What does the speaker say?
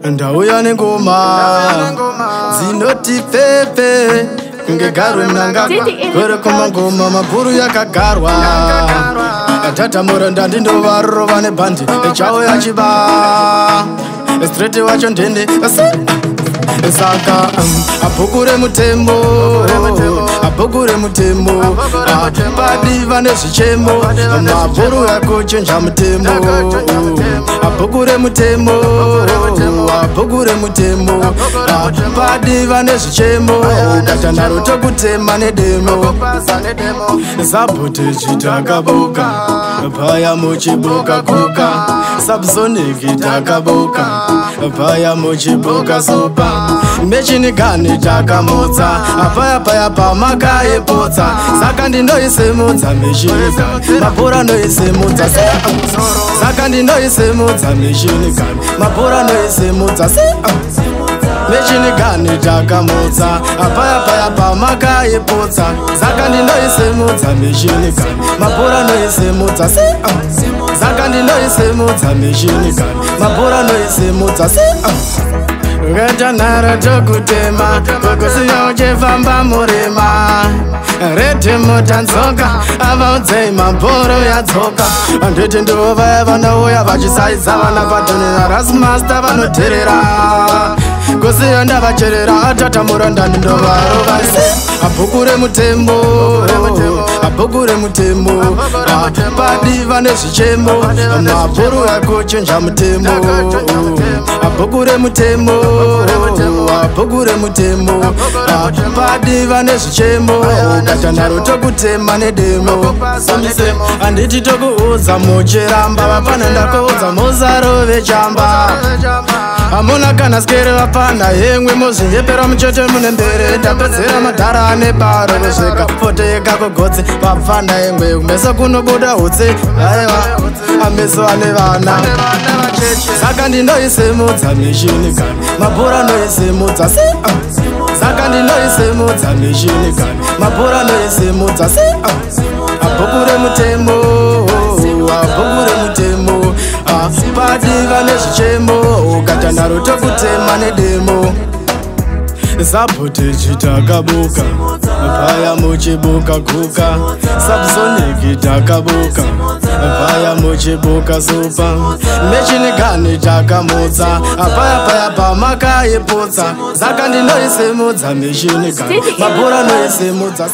Ndauya nengoma dzinoti pepe kunge garwe mnangagwa gore kumangoma mabhuru yakagarwa tatamura ndandindovarova nebhandi chauya chiba straight wacho ndende saka abhuku remutemo abhuku remutemo padi vane zvichemo mabhuru yakuchinja mutemo abhuku remutemo abhuku remutemo padi vane zvichemo ukatanharo tokutema nedemo sabotage takabuka paya muchibuka kuka Subsonic takabuka paya muchibuka supa machine gun takamutsa paya paya pamakaiputsa saka ndinoisimudza machine gun mabhora noisimudza saka ndinoisimudza machine gun mabhora noisimudza machine gun takamutsa paya paya pamakaiputsa saka ndinoisimudza machine gun mabhora noisimudza saka ndinoisimudza machine gun mabhora noisimudza ukatanhara tokutema kukusiya uchifamba murima redhimutanzoka avaudzei mabhoro yadzoka handiti ndivo vaya vanouya vachisaidza vana patoni narasmaster vanoterera kusiya ndavacherera atatamura ndani ndovarova abhuku remutemo abhuku remutemo padi vane zvichemo mabhuru yakuchinja mutemo abhuku remutemo abhuku remutemo padi vane zvichemo ukatanharo tokutema nedemo handiti tokuudza muchiramba vapana ndakuudza muzarove chamba hamuna kana skere vapana yemwe muzvinyepera muchete mune mbere ndapedzera madhara ane baro kusvika foteka kugotsi vapfana yemwe kumeso kunobuda hutsi aiwa ameso ane vana saka ndinoisimudza machine gun mabhora noisimudza saka ndinoisimudza machine gun mabhora noisimudza abhuku remutemo abhuku remutemo padi vane zvichemo ukatanharo tokutema nedemo sabotage takabuka paya muchibuka kuka Subsonic takabuka paya muchibuka supa machine gun takamutsa paya paya pamakaiputsa saka ndinoisimudza machine gun mabhora noisimudza.